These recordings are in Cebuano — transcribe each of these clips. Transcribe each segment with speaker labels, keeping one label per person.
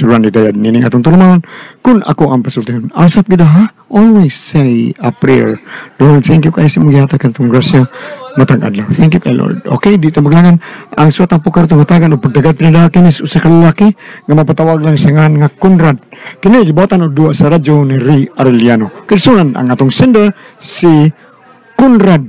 Speaker 1: Randy Dayad nining atong tulumanon kun ako ang pasultihon. Asap gid ha, always say a prayer. Lord, thank you kay sa imong gihatag katong grasya matag adlaw. Thank you kay Lord. Okay, dito maglangan ang suwat ang pukar tungutagan og pagdagad pinadaki ni usa ka lalaki nga mapatawag lang sa ngan nga Conrad. Kini gibotan og duwa sa radyo ni Ray Arellano. Kinsunan ang atong sender si Conrad.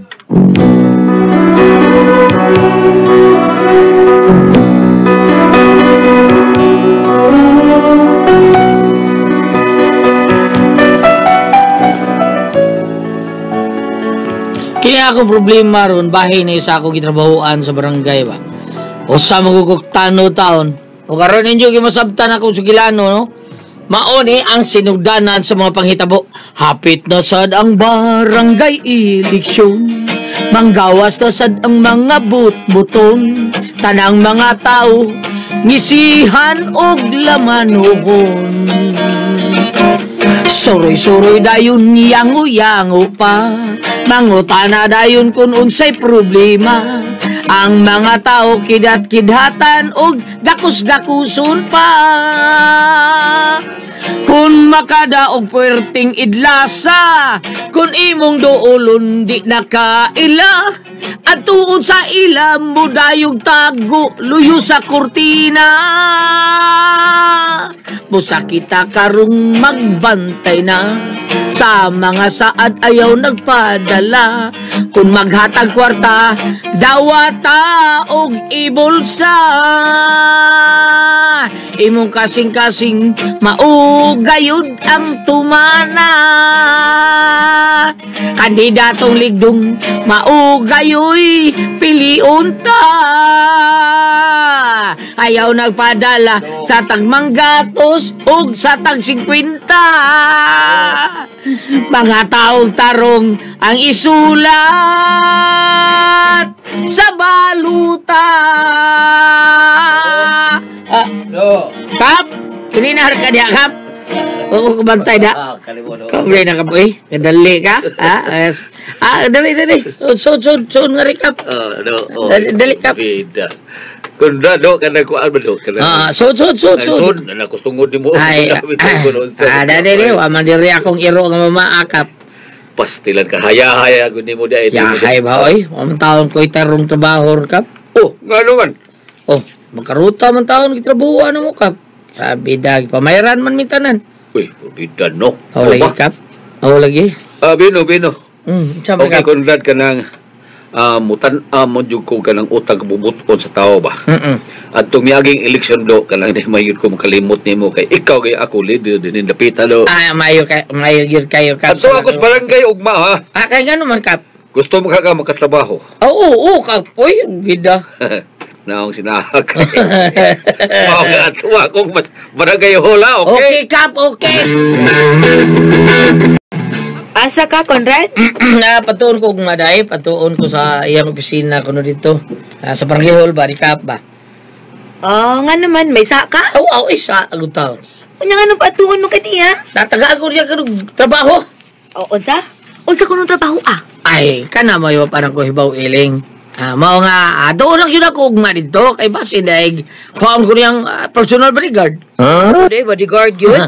Speaker 2: Kini akong problema ron, bahin na isa akong gitrabahoan sa barangay ba. Usa magugok tano taon. O karon ninyo gimasabtan ako sa gilano, no? Mauni ang sinugdanan sa mga panghitabo. Hapit na sad ang barangay eleksyon. Manggawas na sad ang mga butbuton. Tanang mga tao ngisihan og lamanuhon. Suroy-suroy dayon yango-yango pa. Mangutana dayon kun unsay problema. Ang mga tao kidat-kidhatan og gakus-gakuson pa. Kun makadaog puwerteng idlasa, kun imong duolon di nakaila, at tuod sa ila mudayog tago luyo sa kurtina. Busa kita karong magbantay na sa mga saad ayaw nagpadala. Kung maghatag kwarta, dawata og ibulsa. Imong kasing-kasing maugayod ang tumana. Kandidatong ligdong maugayoy piliun ta. Ayaw nagpadala sa tagmanggatos ug sa tag 50. Mga taong tarong ang isulat sa baluta. Kap, kininahar ka diya, Kap. Oo, kubantay na. Kumbre na ka po eh. Kadali ka. Dali, dali. Sud, sud, sud nga rin, Kap. Dali, Kap.
Speaker 3: Kung na, do, ka na kuan ba, do?
Speaker 2: Sud, sud, sud, sud.
Speaker 3: Sud, na nakustungod ni mo.
Speaker 2: Ay, dali, dali. Waman diri akong iro nga mamaakap.
Speaker 3: Pastilan ka. Haya-haya, gundi mo di.
Speaker 2: Yahay ba, oy? Waman taon ko itarong trabaho, Kap.
Speaker 3: Oh, nga naman.
Speaker 2: Oh, makaruta man taon, gitrabuhan mo, Kap. Sabi dag, pamayaran man mitanan.
Speaker 3: Uy, bida no.
Speaker 2: Oh, lagi, Kap. Oh, lagi.
Speaker 3: Bino, bino.
Speaker 2: Sabi,
Speaker 3: okay,
Speaker 2: Kap.
Speaker 3: Conrad ka ng mutan-amon yung ko ka ng utang bubuton sa tao ba? At tumiaging eleksyon do, ka lang mayroon ko makalimot ni mo kay ikaw kay ako leader din napita do.
Speaker 2: Ah, mayo kay mayo gyud kayo, Kap.
Speaker 3: At so ako sa barangay ugma ha.
Speaker 2: Ah, kay ngano man, Kap?
Speaker 3: Gusto mo ka makatrabaho?
Speaker 2: Oo, oo, Kap. Uy, bida.
Speaker 3: Naong sinahag. Mao nga tuwa kung mas barangay hola, okay?
Speaker 2: Okay, Kap, okay.
Speaker 4: Asa ka, Conrad?
Speaker 2: Na, patuon ko kung maday, patuon ko sa iyang opisina kuno dito. Sa barangay hall ba, di Kap ba?
Speaker 4: Oh, nga naman, may sa ka?
Speaker 2: Oo, oh, isa, ang taon.
Speaker 4: Unya nga nung patuon mo kaniya?
Speaker 2: Tatagaan ko niya kanong trabaho.
Speaker 4: O, unsa? Unsa ko nung trabaho, ah?
Speaker 2: Ay, kana mayo parang ko hibaw iling. Mao nga, doon lang yun ako ugma dito. Kay basin daig, kuhaan ko niyang personal bodyguard.
Speaker 4: Huh? Hindi, bodyguard yun.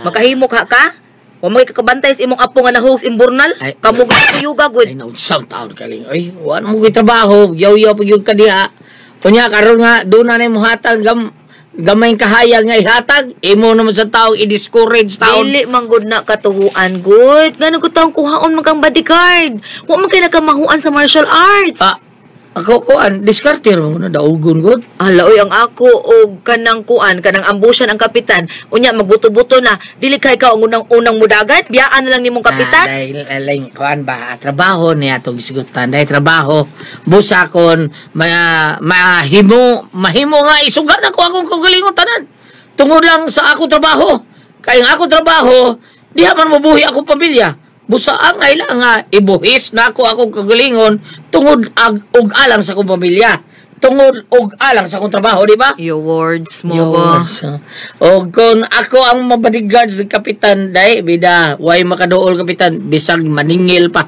Speaker 4: Makahimo ka ka? Wa mo kakabantay sa imong apo nga nahugs imburnal? Kamuga kuyuga, good.
Speaker 2: Ay, naunsang taon kaling. Ay, wala mo ko'y trabaho. Yaw-yaw pag yung kadiha. Kunya, karon nga, doon na na yung hatag. Gamay kahayag nga ihatag. Imo naman sa tao, i-discourage taon.
Speaker 4: Dili man good na katuhuan, good. Ganun ko taong kuhaon man kang bodyguard. Wa man kay nakamahuan sa martial arts.
Speaker 2: Ako kuan, diskarte mo na daugon gud.
Speaker 4: Ala oy ang ako og kanang kuan, kanang ambusan ang kapitan. Unya magbuto-buto na, dili kay ka ang unang mudagan, biyaan na lang nimong kapitan.
Speaker 2: Dahil aling kuan ba, trabaho niya atong gisigutan, dahil trabaho busa kon mahimo mahimo nga isugat ako akong kagalingon tanan. Tungod lang sa ako trabaho. Kay ang ako trabaho, diha man mabuhi akong pamilya. Busa ang ay nga ibuhis na ako akong kagalingon tungod og alang sa akong pamilya. Tungod og alang sa akong trabaho, di ba?
Speaker 4: Your words mo
Speaker 2: Your
Speaker 4: ba?
Speaker 2: words. O kung ako ang mabodyguard ng kapitan, day, bida, way makaduol kapitan, bisag maningil pa.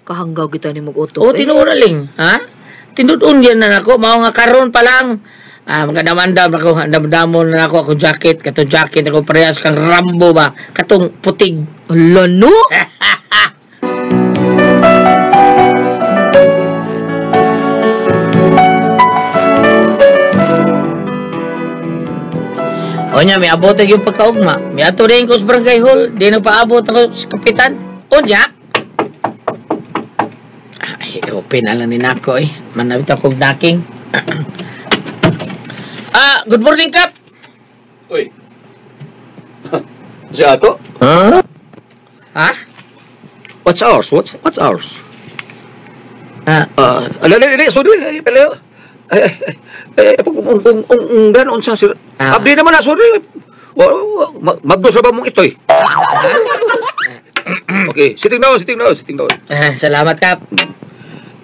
Speaker 4: Kahanggaw kita ni mag-utok.
Speaker 2: O, tinuuraling, ha? Tinuod yan na ako, mao nga karon pa lang, Magandam-andam ako, andam-andamon na ako akong jacket, katong jacket ako parehas kang Rambo ba, katong putig.
Speaker 4: Ala no?
Speaker 2: O niya, may abot yung pagkaugma. May ato rin ko sa barangay hall, di nagpaabot ako sa kapitan. O niya, ay, open na lang ni nako eh. Manawit ako knocking. Good morning, Kap.
Speaker 3: Uy. Si Ato?
Speaker 2: Huh? Ha?
Speaker 3: What's ours? What's ours? Sorry, pala. Ay, kung ganoon sa sir. Abdi naman na, sorry. Magdo sa ba mong itoy? Okay, sitting down.
Speaker 2: Salamat, Kap.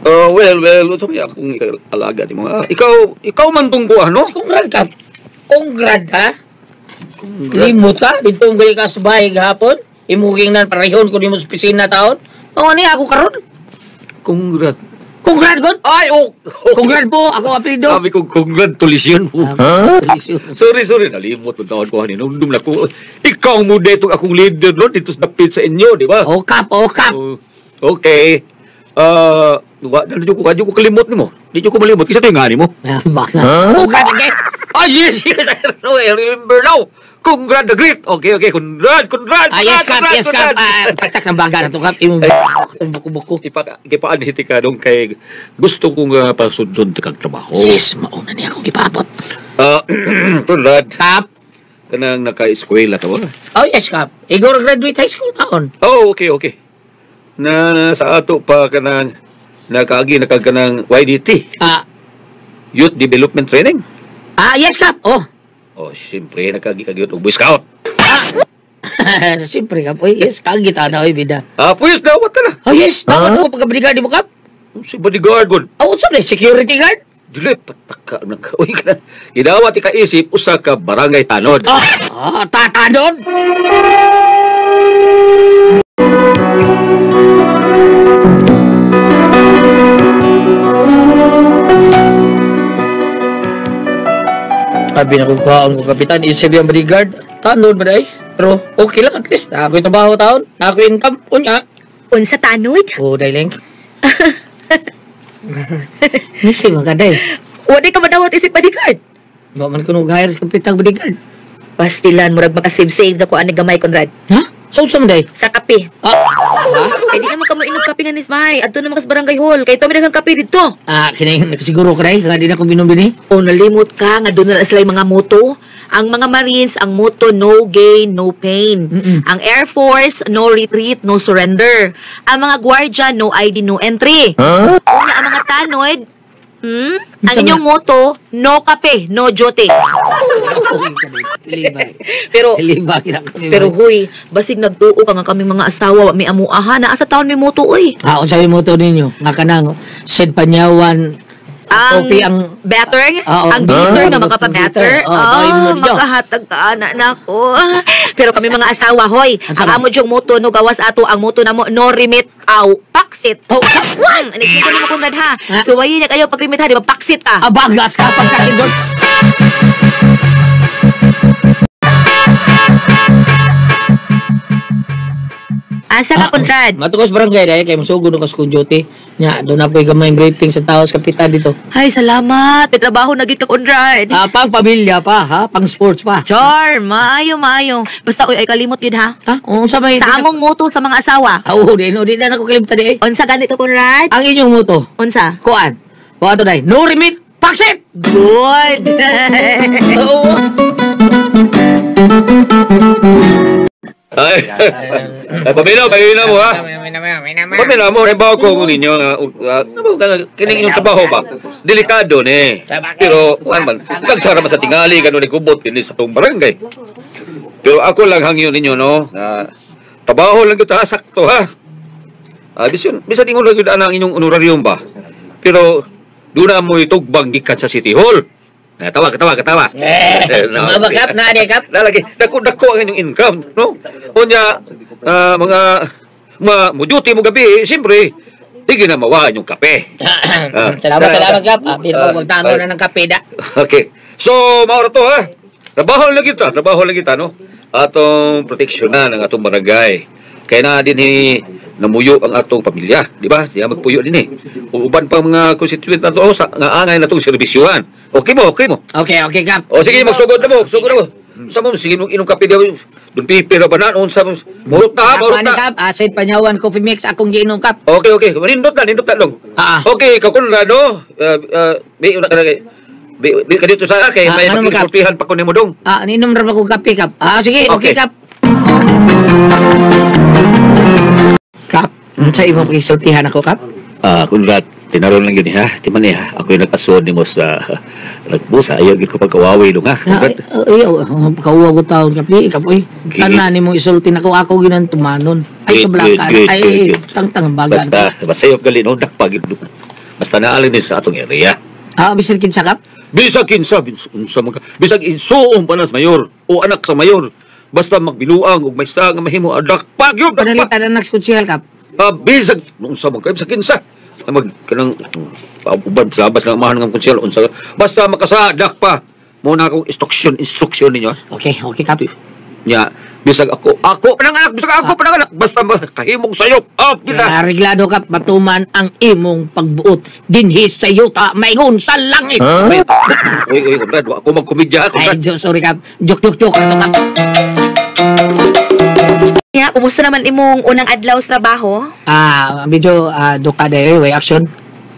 Speaker 3: Well, sabi akong alaga ni mga. Ikaw man tong buwan, no?
Speaker 2: Congrats, Kap. Congrats, ha? Limot ka? Dito ang ka sa bahay gahapon? Imuging nan parehon ko nimo sa pisina taon? O, ano ako karon?
Speaker 3: Congrats.
Speaker 2: Congrats, God!
Speaker 3: Ay, oh! Okay.
Speaker 2: Congrats po! Ako apelido!
Speaker 3: Sabi ko, congratulations po.
Speaker 2: Huh?
Speaker 3: Sorry, nalimot mo taon ko. Hinumdum na ko. Ikaw mo dito akong leader, no? Dito sa dapit sa inyo, di ba?
Speaker 2: Oh, Kap!
Speaker 3: Okay. Di ko kalimot nimo. Di ko malimot. Kisa ito yung nga nimo.
Speaker 2: Baka. Congrats, okay?
Speaker 3: Ah, yes! I remember now! Congrats the great! Okay. Congrats!
Speaker 2: Yes, Kap! Taktak ng baga na ito, Kap. Imong buko-buko.
Speaker 3: Ipaanhiti ka doon kay gusto kong pasundon kang trabaho.
Speaker 2: Yes, mauna niya akong ipaabot.
Speaker 3: Conrad.
Speaker 2: Kap?
Speaker 3: Kanang naka-eskwela ka ba?
Speaker 2: Oh, yes, Kap. Igor graduate high school taon.
Speaker 3: Oh, okay. Na sa ato pa kanang nakaagi nakaganang YDT. Youth Development Training.
Speaker 2: Yes, Kap. Oh.
Speaker 3: Oh, siyempre, nakagi-kagiyot og Boy Scout.
Speaker 2: Siyempre, Kap. Uy, yes, kagita na, uy, bida.
Speaker 3: Puyos, dawat ka na.
Speaker 2: Oh, yes, dawat ako pagka-bodyguard mo, Kap.
Speaker 3: Si bodyguard, god.
Speaker 2: Oh, sabi, security guard?
Speaker 3: Dili, pataka lang ka. Uy, ka na. Gidawat ikaisip, usa ka barangay tanod.
Speaker 2: Tatanod? Sabi na kung ko, kapitan, isip yung bodyguard. Tanod ba day? Pero okay lang at least. Nakako'y trabaho taon. Nakako'y income. Unya.
Speaker 4: Unsa tanod?
Speaker 2: Oo, day lang. Nisi mga day.
Speaker 4: Wala ka madawat isip bodyguard.
Speaker 2: Ba man ko nag-hire sa kapitan bodyguard.
Speaker 4: Pastilan, murag makasave-save na ko ani gamay, Conrad.
Speaker 2: Ha? So, saan day?
Speaker 4: Sa kape.
Speaker 2: Ha?
Speaker 4: Kaya di naman kamo inom kape nga nismay. Adto naman kas barangay hall. Kaya ito may daghang kape dito.
Speaker 2: Kinaing siguro ka day. Kaya di na kong binom din eh.
Speaker 4: O, nalimot ka nga doon na sila yung mga moto. Ang mga Marines, ang moto, no gain, no pain.
Speaker 2: Mm-mm.
Speaker 4: Ang Air Force, no retreat, no surrender. Ang mga Guardia, no ID, no entry.
Speaker 2: Huh?
Speaker 4: Una, ang mga tanod, ang inyong moto, no kape, no jote. Pero, pero huy, basig nagtuo ka nga kaming mga asawa, may amuaha na asa taon may moto, uy.
Speaker 2: Unsa may moto ninyo? Nga kanang Sid Panyawan,
Speaker 4: ang
Speaker 2: coffee, ang
Speaker 4: better, ang bitter nga makapa-better. Makahatag ka, anak nako. Pero kami mga asawa, hoy, ang amo diyong moto, no gawas ato, ang moto na mo, no remit, aw, paksit.
Speaker 2: Oh,
Speaker 4: Nagkita mo kung ha. So, wayin na kayo, pag remit ha, di ba, paksit ah.
Speaker 2: Abagas ka, pagkakindot.
Speaker 4: Asa ka, Conrad?
Speaker 2: Matukos barangay dahil kay masugod ka sa duty. Nya, doon na po'y gamay briefing sa tao sa kapitan dito.
Speaker 4: Ay, salamat. May trabaho na gid ka, Conrad.
Speaker 2: Pang pamilya pa, ha? Pang sports pa.
Speaker 4: Char, maayo. Basta, uy, ay kalimot yun, ha?
Speaker 2: Ha? Unsa may...
Speaker 4: Sa among moto sa mga asawa.
Speaker 2: Oo, di na ako kalimtan eh.
Speaker 4: Unsa ganito, Conrad?
Speaker 2: Ang inyong moto?
Speaker 4: Unsa?
Speaker 2: Kuan. Kuan to, day. No remit, paksit!
Speaker 4: Good!
Speaker 2: Oo.
Speaker 3: Ay, paminaw mo, ha? Paminaw mo, halimbawa ko kung ninyo, kining inyong trabaho ba? Delikado, ni. Pero, man, kagsara man sa tingali, ganun ni kubot, din sa itong barangay. Pero ako lang hangyo ninyo, no? Trabaho lang ito, ha? Sakto, ha? Bisan ingon lang yun ang inyong honorarium ba? Pero, doon na mo itugbang gikan sa City Hall. Tawa.
Speaker 2: Mga kap, na kap.
Speaker 3: Lalagi, dako ang inyong income, no? Unya, mga mo-duty mo gabi, siyempre, di na mawaan yung kape.
Speaker 2: Salamat, kap. Pinapagtango na ng kape, da.
Speaker 3: Okay. So, maura to ha. Trabaho lang kita, no? Atong proteksyonan ang atong barangay. Kaya na din namuyo ang atong pamilya, di ba? Di magpuyo din eh. Uban pa mga constituent na to sa nga angay na itong serbisyuhan. Okay mo, okay mo.
Speaker 2: Okay, okay, Kap.
Speaker 3: O sige, magsugod na mo, sugod na mo. Sa mo, sige, inom kape di. Doon pipira ba na? Unsa mo? Murot na ha, murot na.
Speaker 2: Kap, acid panyawan, coffee mix, akong giinom, Kap.
Speaker 3: Okay, okay. Nindot na long. Okay, ikaw kun no. Bi una ka na. Bi ka dito sa kay may makisultihan pa ko nimo dong.
Speaker 2: Ninom ra ba ko kape, Kap? Sige, okay, Kap. Kap, unsa imong pakisultihan ako, Kap?
Speaker 3: Kunrat, tinaron lang yun ha. Timan niya, ako yung nag-asuod ni mo sa nagbusa. Ayaw ko pagkawawi dong ha.
Speaker 2: Ayaw, pagkawaw ko taon, Kap. Kap, uy. Tanan ni mong isultin ako, ako ginan tumanon. Ay, kablakan. Ay, tangtang bagan.
Speaker 3: Basta, basayop gali, no? Dakpagid doon. Basta naalin din sa atong area.
Speaker 2: Bisag kinsa, Kap?
Speaker 3: Bisag kinsa, bisag insuong pa na sa mayor o anak sa mayor. Basta magbinuang o may sa nga mahimo, dakpag yun, dakpag.
Speaker 2: Panalitan anak sa kutsihal, Kap?
Speaker 3: Bisag, unsa man kayo, bisag kinsa. Mag kanang uban labas ng amahan ng konsyel unsa basta makasadak pa mo na akong instruction ninyo.
Speaker 2: Okay, okay, Kap.
Speaker 3: Nya bisag ako pananganak, bisag ako pananganak, basta kahimong sayop. Kita.
Speaker 2: Reglado, Kap, matuman ang imong pagbuot dinhi sa yuta maingon sa langit.
Speaker 3: Uy, uy, Conrad, wa ako magkomedya, Conrad.
Speaker 2: Ay, sorry, Kap. Joke to, Kap.
Speaker 4: Ya, kumusta naman imong unang adlaw sa trabaho?
Speaker 2: Medyo duka day, way action.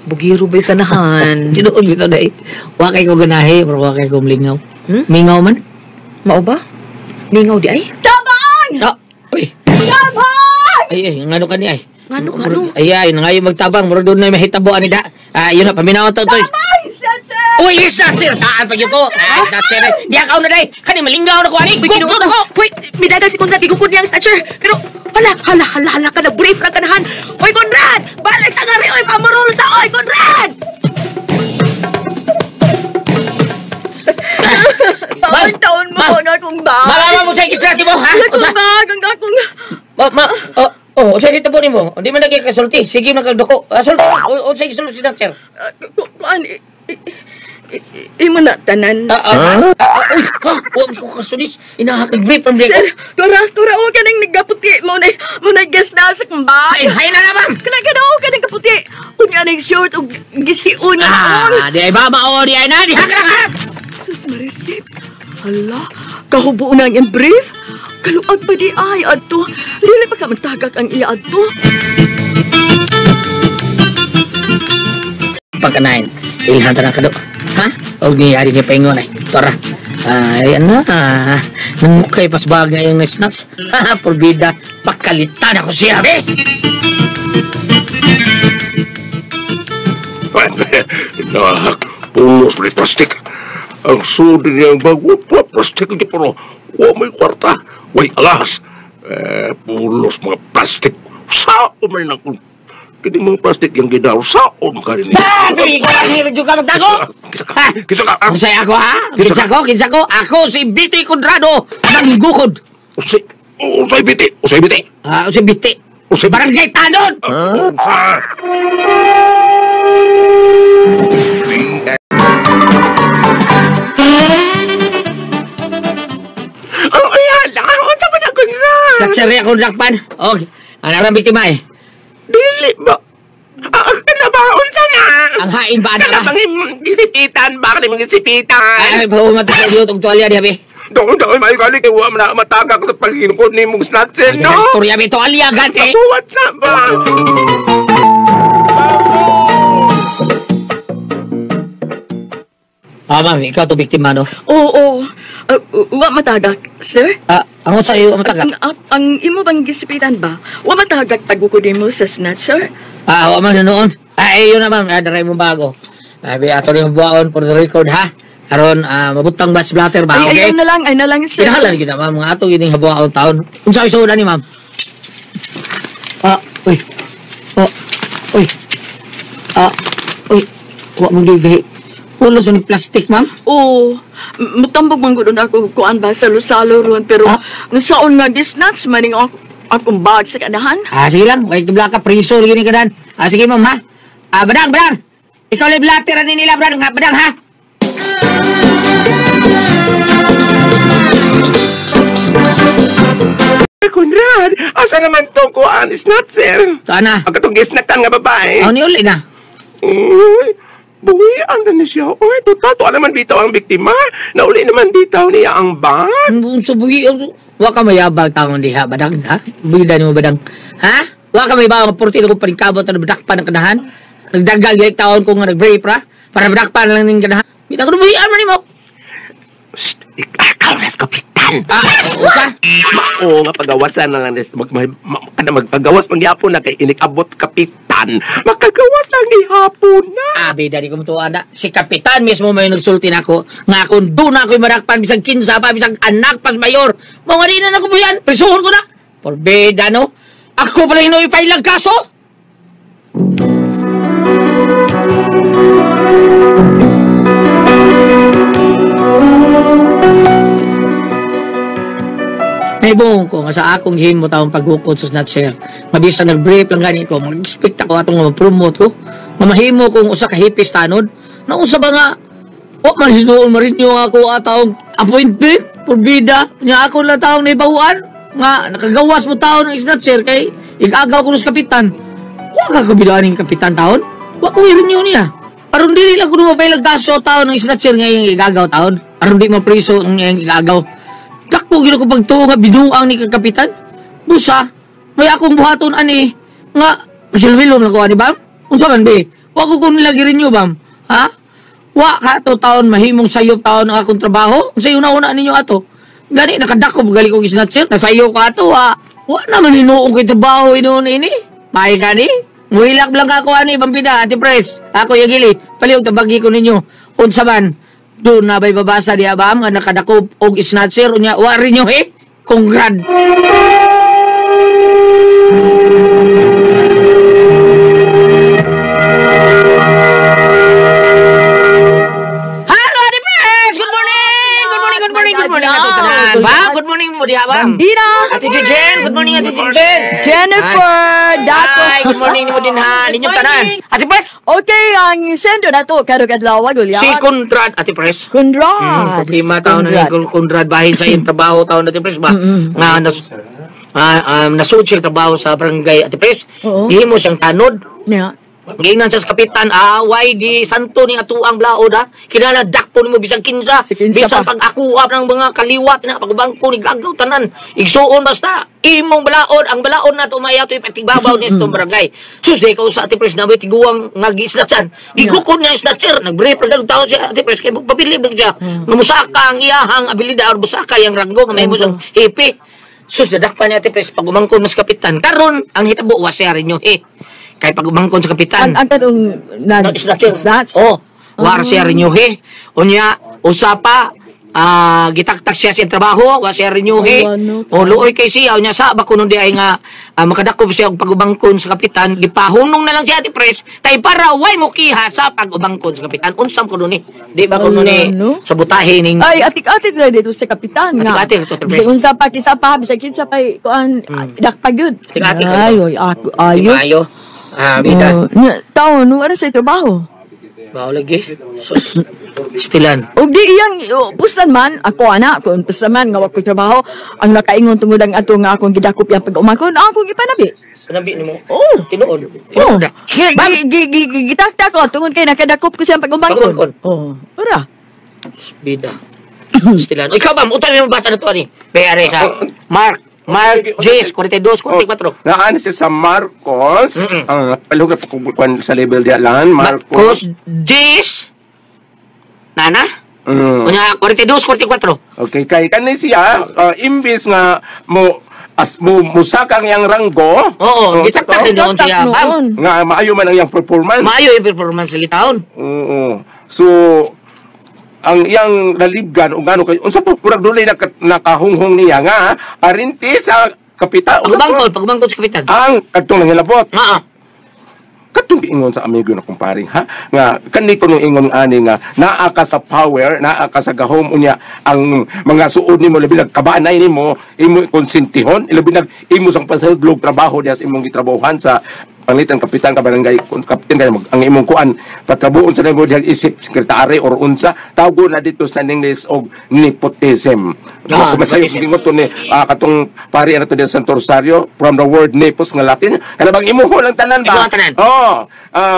Speaker 4: Bugiro ba sanahan?
Speaker 2: Tinuod bitaw day. Wa kay ko ganahi, pero wa kay ko mlingaw. Mingaw man?
Speaker 4: Mao ba? Mingaw di ay? Tabang!
Speaker 2: Uy.
Speaker 4: Tabang!
Speaker 2: Ay, ngano ka ni ay?
Speaker 4: Ngano?
Speaker 2: Ay, ay, ngayon magtabang, murag doon na mahitabo ani da. Yun na, paminaw to.
Speaker 4: Tabang! Snatcher!
Speaker 2: Uy, snatcher! Taan pag ko. Snatcher. Di akaw na day. Kani malingaw na ko ani. Gugod ko.
Speaker 4: Uy, midagan si Conrad, gigukod niyang snatcher. Pero hala ka na brief ra kanahan. Uy, Conrad! Balik sa ngari, oy, pamurol sa oy, Conrad! Taon mo na kung ba.
Speaker 2: Malama mo sa isla mo, ha?
Speaker 4: Unsa ba ang akong
Speaker 2: Ma, oh, unsay dito po nimo? Hindi man lagi kasulti. Sige man kag duko. Sulti. Unsay gisulti si snatcher?
Speaker 5: Kuan imo na tanan.
Speaker 2: Uy, ha? Wa ko kasulis. Inahakag brief ang break.
Speaker 5: Sir, tura o ka nang nagaputi mo na guess na sa kumbay.
Speaker 2: Ay, hay na naman.
Speaker 5: Kana kana o ka nang kaputi. Unya ning short og gisiun na.
Speaker 2: Di ay ba mao di ay na di ha ka na.
Speaker 5: Sus Marisip. Hala, kahubo na ang brief. Kaluag pa di ay adto. Dili pa ka matagak ang iya adto.
Speaker 2: Pagkanain, ilhan ta na kado. Ha? Og ni ari ni paingon ay. Tara. Ay ano? Nangukay pasbag nga yung snacks. Ha, porbida. Pakalitan ako siya, be.
Speaker 6: Nahak, pulos ni plastik. Ang sudi niyang bago, plastik hindi pero wa may kwarta, way alas. Pulos mga plastik. Saon may nakun. Kini mga plastik yung ginaw, saon ka rin.
Speaker 2: Pili ko lang medyo ka magtago.
Speaker 6: Kisa ka.
Speaker 2: Unsay ako, ha? Kinsa ko? Ako si Biti Conrado, manggukod.
Speaker 6: Usay Biti, usay Biti.
Speaker 2: Usay Biti.
Speaker 6: Usay
Speaker 2: Barangay Tanod.
Speaker 6: Unsa?
Speaker 2: Snatcher akong lakpan. Okay. Ang biktima eh.
Speaker 6: Dili ba? Kana ba? Unsa na?
Speaker 2: Ang hain ba na
Speaker 6: ba? Kana bang gisipitan ba? Kana bang gisipitan?
Speaker 2: Ay, bawo matagay dito og tuwalya diha be.
Speaker 6: Doon, may gali kay wa man matagak sa paghinukod ni mong snatcher, no?
Speaker 2: Istorya be, tuwalya gani.
Speaker 6: What's up ba?
Speaker 2: Ma'am, ikaw to biktima, no?
Speaker 5: Oo. Wa matagak, sir?
Speaker 2: Ang unsa iyo matagak?
Speaker 5: Ang imo bang gisipitan ba? Wa matagak tagukod mo sa snatcher?
Speaker 2: Wa man noon. Ay, yun na ma'am, daray mo bago. Abi ato rin buwaon for the record ha. Aron mabutang batch blatter ba, okay?
Speaker 5: Ay, ay na lang, sir.
Speaker 2: Pinahalan gyud na ma'am, mga ato gining habuaon taon. Unsa isudan ni ma'am? Uy. Uy. Uy. Wa mo gyud pulos ni plastic, ma'am?
Speaker 5: Oo. Matambog man gud ako kuan ba salo-salo ron pero nasaon nga gisnatch maning akong bag sa kanahan.
Speaker 2: Sige lang, way tubla ka priso lagi ni kadan. Sige ma'am ha. Badang. Ikaw lay blatter ani nila badang, badang ha.
Speaker 7: Conrad, asa naman to ko ang snatcher?
Speaker 2: Tuan na.
Speaker 7: Ang katong gisnatan nga babae.
Speaker 2: Aw ni uli na.
Speaker 7: Uy, buhi ang na siya. Uy, total, tuwa naman bitaw ang biktima. Nauli naman bitaw niya ang bag.
Speaker 2: So, buhi, wa ka mayabag taong diha, badang, ha? Buhi mo, badang. Ha? Wa ka mayabag, mapurti ko paningkabot na badakpan ang kanahan. Nagdagal, gayag taon ko nga nag-rape, ra? Para badakpan lang ng kanahan. Bitaw ko, buhian man mo.
Speaker 7: Shh, ikaw na kapitan.
Speaker 2: Ah, oo ka?
Speaker 7: Mao nga pagawasan na lang magpagawas magyapon na kay inikabot kapitan. Makagawas lang gihapon na.
Speaker 2: Abi, dali ko mutuan na. Si kapitan mismo may nagsulti nako nga kung doon ako'y marakpan bisag 15 pa bisag anak pas mayor. Mo nga di na nako buyan, prisuhon ko na. Porbida no. Ako pala hinoy lang kaso. Naibuong ko nga sa akong himo taong paghukod sa snatcher. Mabisa nag-brief lang gani ko, mag-expect ako atong ma-promote ko. Mamahimo kong usa ka hipis tanod. Nausa ba nga o man hinuon marinyo ako atong appointment porbida nya ako lang taong naibahuan nga nakagawas mo taon ng snatcher kay igagaw ko sa kapitan. Wa ka kabidaan ng kapitan taon. Wa ko i-renew niya. Aron dili lang kuno mapailag kaso taon ng snatcher nga iyang igagaw taon. Aron di mapriso ang iyang igagaw. Dakpo gino ko pagtuo nga binuang ni kapitan. Busa, may akong buhaton ani nga masilbilom na ko ani bam. Unsa man be? Wa ko kun lagi renew bam. Ha? Wa ka to taon mahimong sayop taon ang akong trabaho. Unsa una-una ninyo ato? Gani nakadakop gali ko snatcher, nasayo ka ato ha. Wa naman hinuong kay trabaho hinuon ini. Maay kani? Muhilak lang ako ani Pampina, Ate Pres. Ako yagili, palihog tabagi ko ninyo. Unsa man? Doon na ba'y babasa diya ba nga nakadakop og snatcher unya wa rin nyo eh kongrad. Hello Ate Pres! Good morning! Good morning, good morning, good morning ato tanan. Ba, good morning mo diha ba?
Speaker 5: Bambina!
Speaker 2: Ate Jen, good morning Ate Jen.
Speaker 5: Jennifer! Dato!
Speaker 2: Hi, good morning nimo din ha. Ninyong tanan. Ate Pres!
Speaker 5: Okay, ang sendo na to, karong adlaw, Gulyan.
Speaker 2: Si Conrad, Ate Pres.
Speaker 5: Conrad.
Speaker 2: Problema taon na ni Conrad bahin sa iyong trabaho taon na Ate Pres ba? Nga nasud siya trabaho sa barangay Ate Pres. Gihimo siyang tanod.
Speaker 5: Yeah.
Speaker 2: Giingnan siya sa kapitan, away gi santo ni atuang blaod ha. Kinahanglan dakpo nimo bisag 15. Bisan pag-akuap ng mga kaliwat na pagbangko ni gagaw tanan. Igsuon basta imong balaod, ang balaod na to maya to ipatigbabaw ni itong barangay. Sus di ka usa Ate Pres na tiguang nga gi-snatchan. Gigukod niya ang snatcher, nag-brief ra taon siya Ate Pres kay pabilib siya. Nga musaka ang iyahang abilidad or musaka yang ranggo nga mahimo siyang hipi. Sus dadakpan niya Ate Pres pag umangkon mas kapitan. Karon ang hitabo wa siya rinyo eh. Kay pag umangkon sa kapitan.
Speaker 5: Ang katong
Speaker 2: nag-snatch. Oh, war siya rinyo he. Unya usapa gitaktak siya sa trabaho, wa siya rinyo he. O luoy kay siya unya sa ba kuno di ay nga makadakop siya og pag-ubangkon sa kapitan, gipahunong na lang siya Ate Pres kay para way mokiha sa pag-ubangkon sa kapitan. Unsam kuno ni? Di ba kuno ni sabutahe ning
Speaker 5: Ay atik-atik na dito sa kapitan nga.
Speaker 2: Atik-atik to Pres.
Speaker 5: Bisag unsa pa kisa pa bisag kinsa pa kuan dakpag gyud.
Speaker 2: Atik-atik.
Speaker 5: Ay ayo.
Speaker 2: Ayo. Bida.
Speaker 5: Taon, nung ano sa trabaho?
Speaker 2: Bao lagi. Stilan.
Speaker 5: Og di iyang puslan man, ako ana, kung puslan man nga wa ko'y trabaho, ang nakaingon tungod ang ato nga akong gidakop iyang pag-umangkon, akong ipanabi.
Speaker 2: Panabi nimo?
Speaker 5: Oo.
Speaker 2: Tinuod.
Speaker 5: Oo. Gitakta ko tungod kay nakadakop ko siyang pag-umangkon. Oo. Ora.
Speaker 2: Bida. Stilan. Ikaw ba, utang mo basa na to ani. Bayare sa Mark 10, 42, 44.
Speaker 7: Naan siya sa Marcos. Palihog na pagkukuan sa level diya lang.
Speaker 2: Marcos 10. Nana? Unya, 42, 44.
Speaker 7: Okay, kay kanin siya, imbis nga mo as mo musaka ang iyang ranggo.
Speaker 2: Oo, gitaktak din noon siya.
Speaker 7: Nga maayo man ang iyang performance.
Speaker 2: Maayo yung performance sa taon.
Speaker 7: Oo. So, ang iyang nalibgan o gano kay unsa to murag dulay nakahunghong niya nga arinti sa kapitan.
Speaker 2: Pagbangkol sa kapitan.
Speaker 7: Ang kadtong nangilabot.
Speaker 2: Oo.
Speaker 7: Katong giingon sa amigo na kumparing ha nga kani ko nung ingon ani nga naa ka sa power, naa ka sa gahom unya ang mga suod nimo labi nagkabanay nimo imo konsentihon labi nag imo sang pasahudlog trabaho diya sa imong gitrabahohan sa Panglitan kapitan ka barangay kun kapitan kay ang imong kuan patrabuon sa nimo dihang isip sekretary or unsa tawgo na dito sa English og nepotism.
Speaker 2: Ah,
Speaker 7: Kung masayo
Speaker 2: nepotism.
Speaker 7: gingon to ni katong pari na to diyan sa Santo Rosario, from the word nepos nga Latin, kana bang imuho lang tanan ba?
Speaker 2: Imuho ang tanan.
Speaker 7: Oh,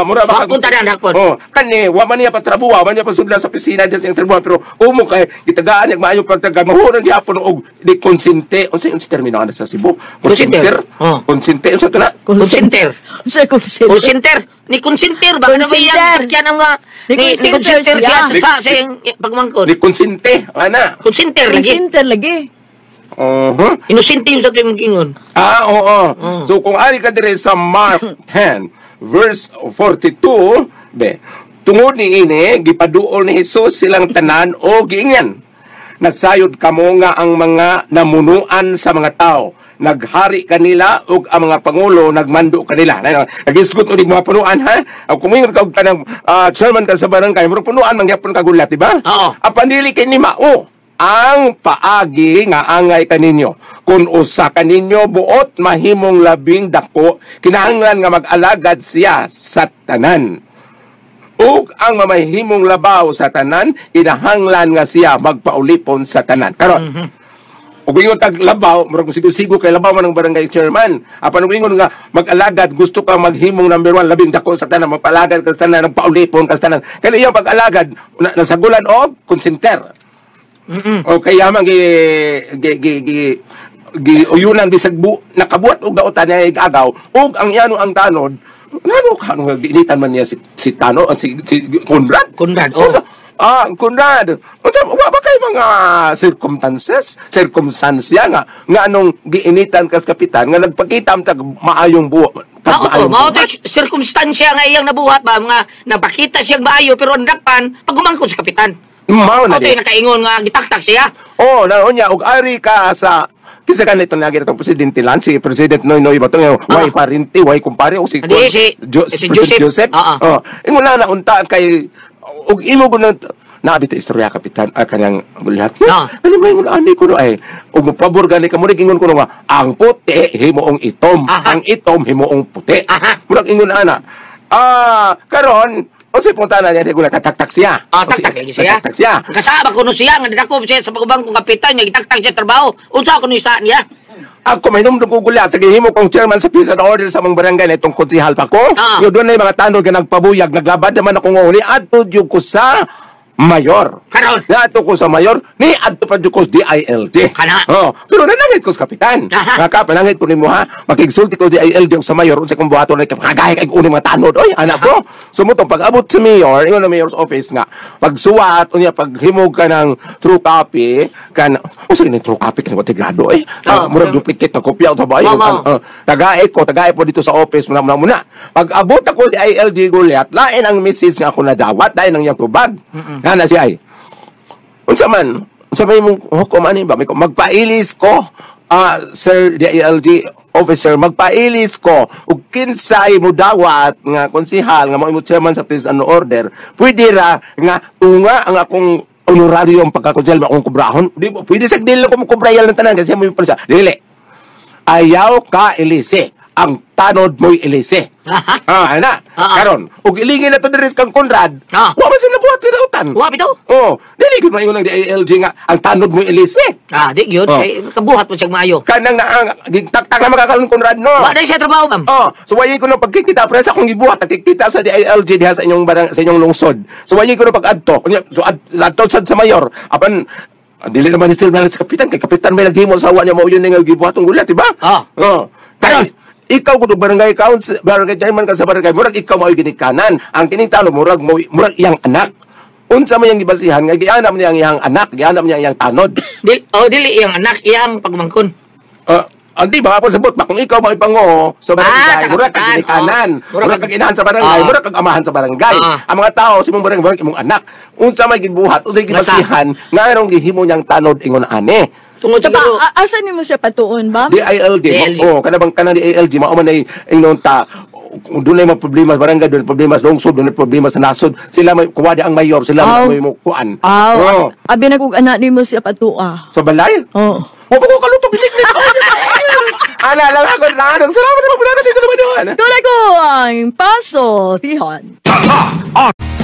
Speaker 7: mura ba
Speaker 2: Hakpon tanan, hakpon.
Speaker 7: Oh, kani wa man niya patrabuha, wa man niya pasudla sa opisina diyan sa iyang trabuha, pero umo kay gitagaan niya maayo pagtaga mahuran gyapon og di konsente. Unsa unsa termino ana sa Cebu?
Speaker 2: Konsenter. Oh.
Speaker 7: Konsente unsa to na?
Speaker 2: Konsenter.
Speaker 5: Sa consenter.
Speaker 2: Konsenter. Ni konsenter ba? Ano ba
Speaker 5: Konsenter.
Speaker 2: yan? Sakyan ang mga
Speaker 5: Ni
Speaker 2: ni
Speaker 5: konsenter
Speaker 2: konsenter siya
Speaker 5: siya.
Speaker 2: sa iyang pagmangkon.
Speaker 7: Di konsente ana.
Speaker 2: Konsenter lagi.
Speaker 5: Consenter lagi.
Speaker 7: Uh-huh.
Speaker 2: Inosente yung sa tuwing ingon.
Speaker 7: Ah, oo. So kung ari ka dire sa Mark 10 verse 42, be, tungod ni ini gipaduol ni Hesus silang tanan o giingnan. Nasayod kamo nga ang mga namunuan sa mga tao naghari kanila ug ang mga pangulo nagmando kanila. Nagisgot unig mga punuan ha. Ang kumingon ka og kanang chairman ka sa barangay, murag punuan man gyapon ka gulat, di ba?
Speaker 2: Oo.
Speaker 7: Apan dili kay ni mao ang paagi nga angay kaninyo. Kung usa kaninyo buot mahimong labing dako, kinahanglan nga mag-alagad siya sa tanan. Ug ang mamahimong labaw sa tanan, kinahanglan nga siya magpaulipon sa tanan. Karon, ug ingon tag labaw, murag sigo-sigo kay labaw man ang barangay chairman. Apan ug ingon nga mag-alagad, gusto ka maghimong number one, labing dako sa tanan, magpalagad ka sa tanan, nagpaulipon ka sa tanan. Kaya iyang pag-alagad, nasagulan og konsenter. O kaya man gi gi gi gi gi uyunan bisag bu nakabuhat og dautan niya igagaw ug ang yano ang tanod ngano kano nga giinitan man niya si si Tano si, si Conrad.
Speaker 2: Conrad, oh.
Speaker 7: Unsa- Conrad, unsa wa ba kay mga circumstances, circumstansya nga nga anong giinitan kas kapitan nga nagpakita ang tag maayong buhat, tag
Speaker 2: Mao to,
Speaker 7: maayong
Speaker 2: mao
Speaker 7: buhat?
Speaker 2: to sirkumstansya nga iyang nabuhat ba mga napakita siyang maayo pero ang dakpan pag gumangkon sa kapitan.
Speaker 7: Mao na
Speaker 2: Mao to
Speaker 7: di.
Speaker 2: yung nakaingon nga gitaktak siya.
Speaker 7: Oh, na unya og ari ka sa kinsa kanito na itong presidente lan si President Noynoy ba to way parinti way kumpare o si
Speaker 2: Hindi, si
Speaker 7: President
Speaker 2: Joseph.
Speaker 7: Joseph.
Speaker 2: Ah,
Speaker 7: Oh, ingon na na unta kay og imo gud naabi ta istorya kapitan kanyang lahat. Ano ba ingon ani ko no ay og mopabor gani ka mo ingon ko no nga ang puti himuong itom, ang itom himuong puti. Murag ingon ana. Karon unsay punta na niya di ko nakataktak siya.
Speaker 2: Ah, taktak lagi siya.
Speaker 7: Nakataktak siya.
Speaker 2: Kasama ko no siya nga dako siya sa pagubang kong kapitan nga gitaktak siya trabaho. Unsa ko ni sa niya?
Speaker 7: Ako may numdum ko gula sa gihimo kong chairman sa peace and order sa mong barangay na itong konsihal pa ko. Yo doon na yung mga tanod nga nagpabuyag, naglabad naman ako nga uli. Adto jud ko sa mayor.
Speaker 2: Karon.
Speaker 7: Naadto ko sa mayor, ni adto pa jud ko sa DILG.
Speaker 2: Kana.
Speaker 7: Oh, pero nanangit ko sa kapitan. Nga panangit ko nimo ha, makigsulti ko DILG og sa mayor unsa kong buhaton kay kagay kay uning mga tanod. Oy, anak ko. Sumutong pag-abot sa mayor, ingon ang mayor's office nga, pagsuwat unya paghimog ka ng true copy kan unsa kini true copy kan wati grado eh. Murag duplicate na kopya sa bayo.
Speaker 2: Mao, mao.
Speaker 7: Tagae ko, tagae po dito sa office muna muna muna. Pag abot ako DILG Goliath, lain ang message nga ako nadawat, lain ang iyang tubag. Nga na siya ay. Unsa man, unsa may imong hukom ani ba? Magpailis ko, sir DILG officer, magpailis ko ug kinsay mo dawat nga konsihal nga mao imo chairman sa peace and order, pwede ra nga tunga ang akong honorarium pagkakonsehal akong kubrahon. Di ba? Pwede sa dili ko mokubrayal ng tanan kasi mo pa siya. Dili. Ayaw ka ilisi. Ang tanod mo'y ilisi. Ana. Karon, ug ilingin na to diri kang Conrad. Wa man sila buhat tinautan.
Speaker 2: Wa bitaw.
Speaker 7: Oh, dili gud maingon ang DILG nga ang tanod mo'y ilisi.
Speaker 2: Ah, di gyud
Speaker 7: Oh.
Speaker 2: kay kabuhat mo siyang maayo.
Speaker 7: Kanang na gigtaktak na makakaroon Conrad no.
Speaker 2: Wa na siya trabaho, ma'am.
Speaker 7: Oh, so wayi ko no pagkikita pre sa akong gibuhat nakikita sa DILG diha sa inyong barang, sa inyong lungsod. So wayi ko no pag-adto. Unya, so adto sad sa mayor. Apan dili naman ni still sa kapitan kay kapitan may naghimo sa awa niya mao yun nga gibuhatong gulat, di ba? Oh. Karon ikaw kuno barangay council, barangay chairman ka sa barangay, murag ikaw mao'y ginikanan. Ang kining talo murag mo murag iyang anak. Unsa man iyang gibasihan nga gianam niya ang iyang anak, gianam niya ang iyang tanod.
Speaker 2: Dili, oh, dili iyang anak, iyang pagmangkon.
Speaker 7: Hindi ba pasabot ba kung ikaw mao'y pango sa barangay,
Speaker 2: Sa
Speaker 7: murag kag
Speaker 2: kapitan,
Speaker 7: ginikanan,
Speaker 2: oh. Murag
Speaker 7: murag kag inahan sa barangay, murag kag amahan sa barangay. Ang mga tao sa imong barangay, murag imong anak. Unsa may gibuhat, unsa may gibasihan nga anong gihimo niyang tanod ingon ani.
Speaker 2: Tungod
Speaker 5: Saka, asa nimo siya patuon ba?
Speaker 7: DILG.
Speaker 2: DILG.
Speaker 7: Oh, kana bang kanang DILG mao man ay ingnon ta Kung doon ay mga problema sa barangay, doon problema sa lungsod, doon ay problema sa nasod. Sila may kuwa di ang mayor, sila
Speaker 5: Aw.
Speaker 7: may mo kuan.
Speaker 5: Aw,
Speaker 7: Oo.
Speaker 5: abi na kog anak nimo siya patua.
Speaker 7: Sa balay?
Speaker 5: Oh.
Speaker 7: Wa pa ko kalutong biliklik. Ana lang ako na. Salamat sa mga dito naman.
Speaker 5: Tulad ko ang paso, tihon.
Speaker 6: Tatak!